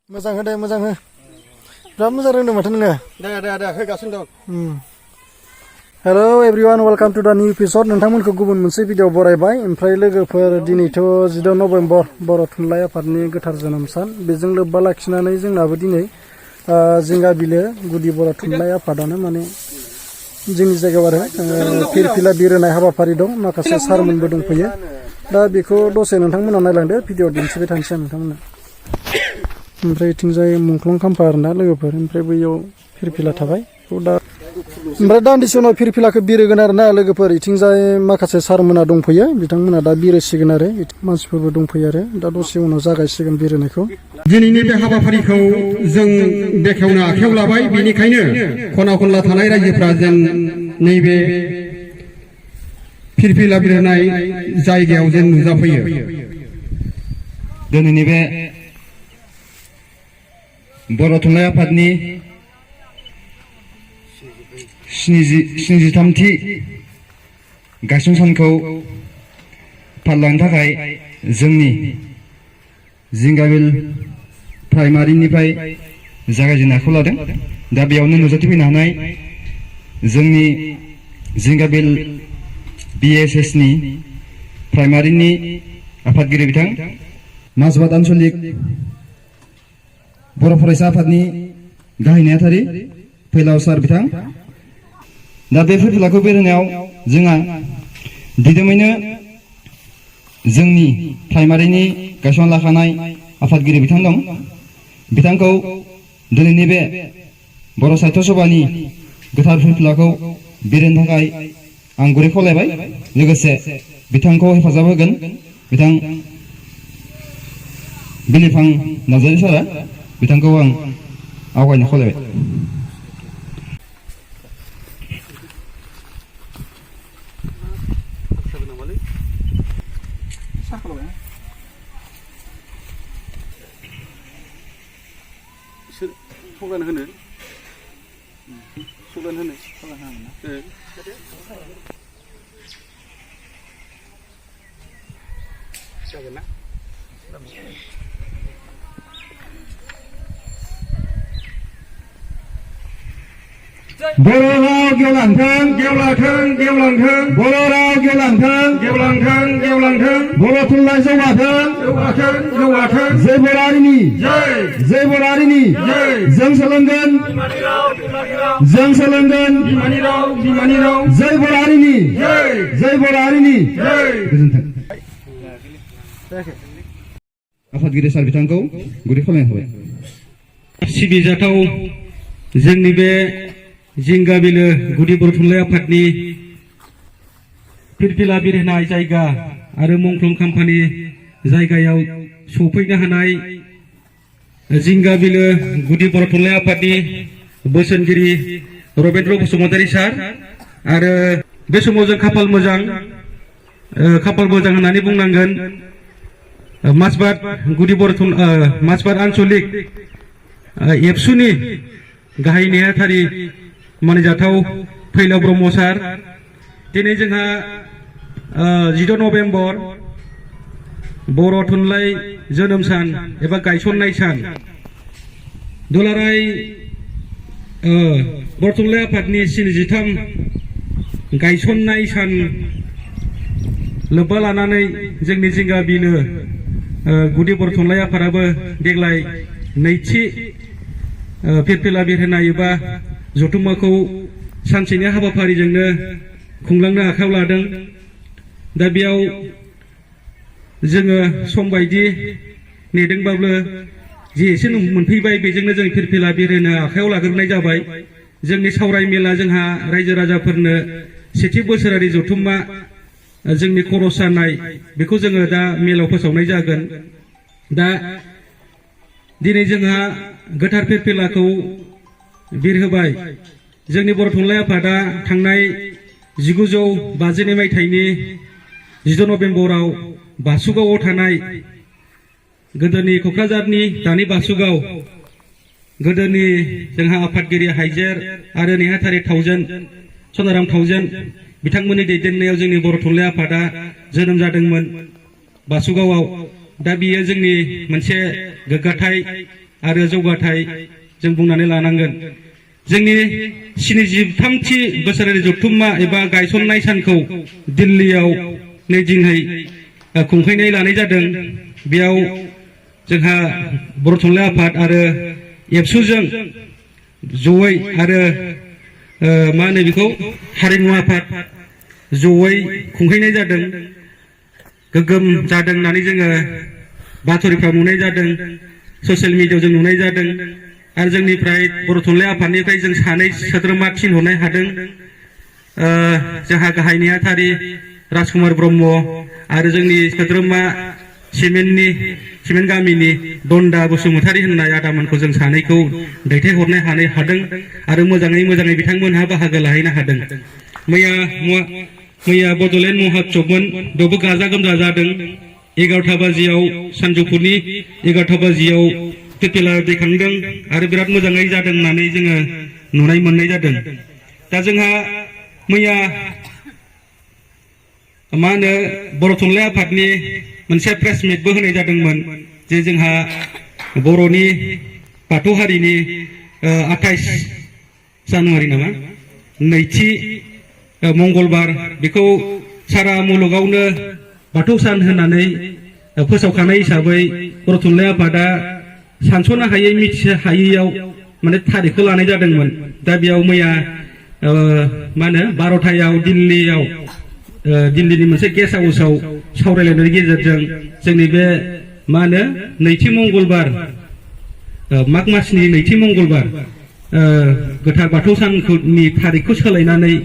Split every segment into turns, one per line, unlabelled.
मोजां हो दे मोजां हो बिराद मोजां रोंदों माथो नोङो
दे होगासिनो दं
हेलो एवरीवन वेलकम टू द न्यू एपिसोड नोंथांमोनखौ गुबुन मोनसे भिडिअ बरायबाय ओमफ्राय लोगोफोर दिनैथ' 16 नभेम्बर बर' थुनलाइ आफादनि गोथार जोनोम सान बेजों लोब्बा लाखिनानै जोंनाबो दिनै जिंगा बिलो गुदि बर' थुनलाइ आफादानो माने जोंनि जायगायाव आरो फिरफिला बिरहोनाय हाबाफारि दं माखासे सारमोनबो दंफैयो दा बेखौ दसे नोंथांमोना नायलांदो भिडिअ दिन्थिबाय थानोसै नोंथांमोना ओमफ्राय इथिंजाय मुंख्लं खाम्फा आरोना लोगोफोर ओमफ्राय बैयाव फिरफिला थाबाय दा ओमफ्राय दान्दिसे उनाव फिरफिलाखौ बिरहोगोन आरोना लोगोफोर इथिंजाय माखासे सारमोना दंफैयो बिथांमोना दा बिरहोसिगोन आरो मानसिफोरबो दंफैयो आरो दा दसे उनाव जागायसिगोन बिरहोनायखौ
दिनैनि बे हाबाफारिखौ जों बेखेवनो आखायाव लाबाय बेनिखायनो खना खनला थानाय रायजोफ्रा जों नैबे फिरफिला बिरहोनाय जायगायाव जों नुजाफैयो दिनैनि बे बर' थुनलाइ आफादनि 73थि गायसन सानखौ फालिनो थाखाय जोंनि जिंगाबिल प्राइमारिनिफ्राय जागायजेननो आखायाव लादों दा बेयावनो नुजाथिफैनो हानाय जोंनि जिंगाबिल BSSनि प्राइमारिनि आफादगिरि बिथां माजबाद आन्चलिक बर' फरायसा आफादनि गाहाय नेहाथारि फैलाव सार बिथां दा बे फिरफिलाखौ बेरहोनायाव जोंहा दिदोमैनो जोंनि प्राइमारिनि गायसनना लाखानाय आफादगिरि बिथां दं बिथांखौ दिनैनि बे बर' साहित्य सभानि गोथार फिरफिलाखौ बेरहोनो थाखाय आं गुरै खावलायबाय लोगोसे बिथांखौ हेफाजाब होगोन बिथां बिलिफां नार्जारि सारा बिथांखौ आं आवगायनो खावलायबाय बर' राव गेवलांथों गेवलांथों गेवलांथों बर' राव गेवलांथों गेवलांथों गेवलांथों बर' थुनलाइ जौगाथों जौगाथों जौगाथों जय बर' हारिनि जय बर' हारिनि जों सोलोंगोन जों सोलोंगोन बिमानि राव जय बर' हारिनि जय बर' हारिनि गोजोन्थों आफादगिरि सार बिथांखौ गुरै खावलायनाय थाबाय सिबिजाथाव जोंनि बे जिंगाबिलो गुदि बर' थुनलाइ आफादनि फिरफिला बिरहोनाय जायगा आरो मुंख्लं खाम्फानि जायगायाव सफैनो हानाय जिंगाबिलो गुदि बर' थुनलाइ आफादनि बोसोनगिरि रबेन्द्र बसुमतारी सार आरो बे समाव जों खाफाल मोजां होननानै बुंनांगोन माजबाद गुदि बर' माजबाद आन्चलिक एबसुनि गाहाय नेहाथारि मानिजाथाव फैलाव ब्रह्म सार दिनै जोंहा 16 नभेम्बर बर' थुनलाइ जोनोम सान एबा गायसननाय सान दुलाराय बर' थुनलाइ आफादनि 73 गायसननाय सान लोब्बा लानानै जोंनि जिंगा बिलो गुदि बर' थुनलाइ आफादाबो देग्लाय नैथि फिरफिला बिरहोनाय एबा जथुम्माखौ सानसेनि हाबाफारिजोंनो खुंलांनो आखायाव लादों दा बेयाव जोङो सम बायदि नेदोंबाबो जे एसे मोनफैबाय बेजोंनो जों फिरफिला बिरहोनो आखायाव लाग्रोनाय जाबाय जोंनि सावराय मेला जोंहा रायजो राजाफोरनो सेथि बोसोरारि जथुम्मा जोंनि खरस जानाय बेखौ जोङो दा मेलाव फोसावनाय जागोन दा दिनै जोंहा गोथार फिरफिलाखौ बिरहोबाय जोंनि बर' थुनलाइ आफादा थांनाय 1952 मायथाइनि 16 नभेम्बराव बासुगावआव थानाय गोदोनि क'क्राझारनि दानि बासुगाव गोदोनि जोंहा आफादगिरि हाइजेर आरो नेहाथारि थावजेन सनाराम थावजेन बिथांमोननि दैदेननायाव जोंनि बर' थुनलाइ आफादा जोनोम जादोंमोन बासुगावआव दा बियो जोंनि मोनसे गोग्गाथाय आरो जौगाथाय जों बुंनानै लानांगोन। जोंनि 73थि बोसोरारि जथुम्मा एबा गायसननाय सानखौ दिल्लीयाव नै दिनै खुंफैनाय लानाय जादों। बेयाव जोंहा बर' थुनलाइ आफाद आरो एबसुजों जयै आरो मा होनो बेखौ हारिमु आफाद जयै खुंफैनाय जादों। गोग्गोम जादों होननानै जोङो बाथरिफ्राव नुनाय जादों, ससियेल मिडियायाव जों नुनाय जादों आरो जोंनिफ्राय बर' थुनलाइ आफादनिफ्राय जों सानै सोद्रोमा थिनहरनो हादों। जोंहा गाहाय नेहाथारि राजकुमार ब्रह्म आरो जोंनि सोद्रोमा सिमेन्ट गामिनि दन्दा बसुमतारी होननाय आदामोनखौ जों सानैखौ दैथायहरनो हादों आरो मोजाङै बिथांमोनहा बाहागो लाहैनो हादों। मैया बड'लेण्ड महोत्सबमोन, बेयावबो गाजा गोमजा जादों। 11टा बाजियाव सानजौफुनि 11टा बाजियाव फिरफिला दैखांदों आरो बिराद मोजाङै जादों होननानै जोङो नुनाय मोननाय जादों। दा जोंहा मैया मा होनो बर' थुनलाइ आफादनि मोनसे प्रेस मिटबो होनाय जादोंमोन जे जोंहा बर'नि बाथौ हारिनि 28 जानुवारि नामा नैथि मंगलबार बेखौ सारा मुलुगावनो बाथौ सान होननानै फोसावखानाय हिसाबै बर' थुनलाइ आफादा सानस'नो हायै मिथिनो हायैयाव माने थारिखखौ लानाय जादोंमोन। दा बेयाव मैया मा होनो 12टायाव दिल्लीनि मोनसे गेस्ट हाउसाव सावरायलायनायनि गेजेरजों जोंनि बे मा होनो नैथि मंगलबार माग मासनि नैथि मंगलबार गोथार बाथौ साननि थारिखखौ सोलायनानै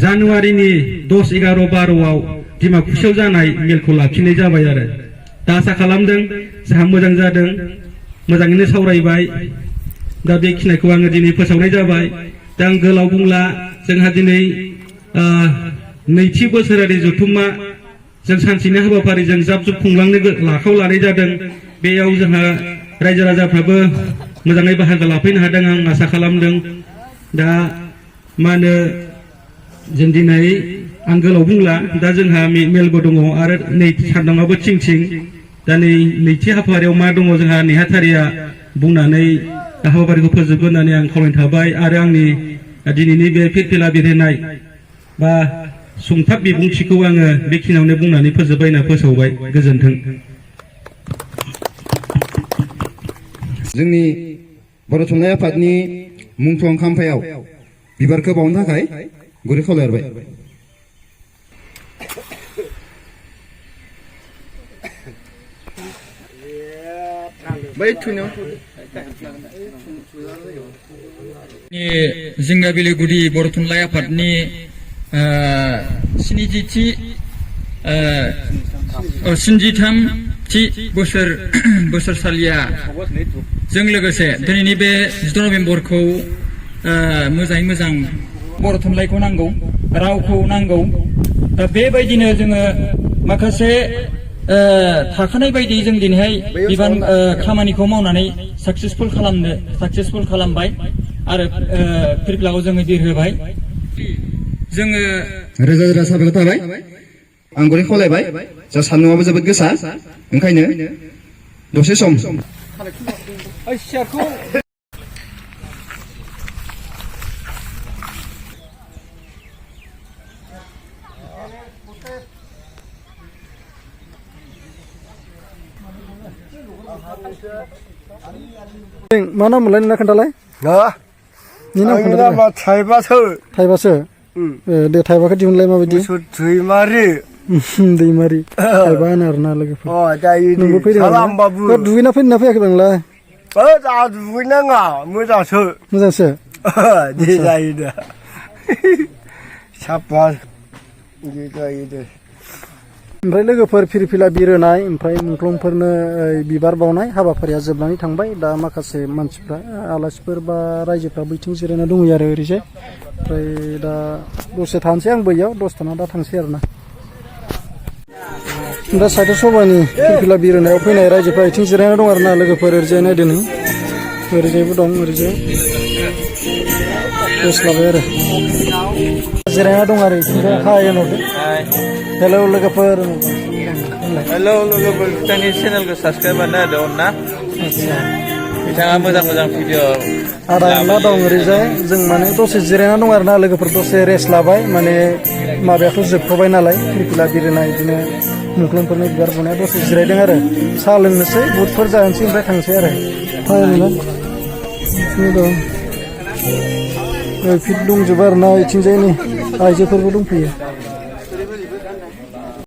जानुवारिनि 10, 11, 12आव डिमाकुसियाव जानाय मेलखौ लाखिनाय जाबाय आरो दा आसा खालामदों जोंहा मोजां जादों, मोजाङैनो सावरायबाय। दा बेखिनिखौ आङो दिनै फोसावनाय जाबाय। दा आं गोलाव बुंला, जोंहा दिनै नैथि बोसोरारि जथुम्मा जों सानसेनि हाबाफारिजों जाब जुब खुंलांनो आखायाव लानाय जादों। बेयाव जोंहा रायजो राजाफ्राबो मोजाङै बाहागो लाफैनो हादों आं आसा खालामदों। दा मा होनो जों दिनै आं गोलाव बुंला, दा जोंहा मेलबो दङ आरो नै सानदुंआबो थिं दा नैथि हाबाफारियाव मा दङ जोंहा नेहाथारिया बुंनानै हाबाफारिखौ फोजोबगोन होननानै आं खावलायनो थाबाय आरो आंनि दिनैनि बे फिरफिला बिरहोनाय बा सुंथाब बिबुंथिखौ आङो बेखिनियावनो बुंनानै फोजोबबाय होनना फोसावबाय। गोजोन्थों।
जोंनि बर' थुनलाइ आफादनि मुंख्लं खाम्फायाव बिबारखौ बावनो थाखाय गुरै खावलायहरबाय।
जिंगाबिलि गुदि बर' थुनलाइ आफादनि 73थि बोसोरसालिया जों लोगोसे दिनैनि बे 16 नभेम्बरखौ मोजाङै मोजां बर' थुनलाइखौ नांगौ, रावखौ नांगौ। दा बेबायदिनो जोङो माखासे थाखानाय बायदि जों दिनैहाय बिबान खामानिखौ मावनानै साक्सेसफुल खालामबाय आरो फिरफिलाखौ जोङो बिरहोबाय। जोङो
रोजा रोजा साबायखर थाबाय। आं गुरै खावलायबाय। जा सान्दुंआबो जोबोद गोसा, ओंखायनो दसे सम
मा नाम मोनलाय नोंना खोन्थालाय? नि नाम खोन्थालाय? थाइबासो। दे थाइबाखौ दिहुनलाय माबायदि? दैमारि थाइबा होनो आरोना लोगोफोर। नोंबो फैदों आरोना? दुगैना फैदोंना फैयाखै नोंलाय?
दुगैनाङा, मोजांसो।
मोजांसो?
दे जायो दा। साफा दे जायो दे।
ओमफ्राय लोगोफोर फिरफिला बिरहोनाय ओमफ्राय मुंख्लंफोरनो बिबार बावनाय हाबाफारिया जोबनानै थांबाय। दा माखासे मानसिफ्रा आलासिफोर बा रायजोफ्रा बैथिं जिरायना दंहैयो आरो ओरैजाय। ओमफ्राय दा दसे थानोसै आंबो इयाव, दसथाना दा थांसै आरोना। दा साइथ सभानि फिरफिला बिरहोनायाव फैनाय रायजोफ्रा इथिं जिरायना दं आरोना लोगोफोर। ओरैजाय नायदो नों, ओरैजायबो दं, ओरैजाय रेस्ट लाबाय आरो जिरायना दं आरो इथिंजाय। हाय होनहरदो। हेलौ लोगोफोर।
हेलौ लोगोफोर, बिथांनि चेनेलखौ साबसक्राइब बानायना होदो अनना।
आदसा
बिथाङा मोजां मोजां भिडिअ
आदा मा दं ओरैजाय जों माने दसे जिरायना दं आरोना लोगोफोर दसे रेस्ट लाबाय माने माबायाथ' जोबथ'बाय नालाय फिरफिला बिरहोनाय बिदिनो मुख्लुमफोरनि बिबार बुनाया दसे जिरायदों आरो साहा लोंनोसै बुटफोर जानोसै ओमफ्राय थांसै आरो दं फिट दंजोबो आरोना इथिंजायनि आइजोफोरबो दंफैयो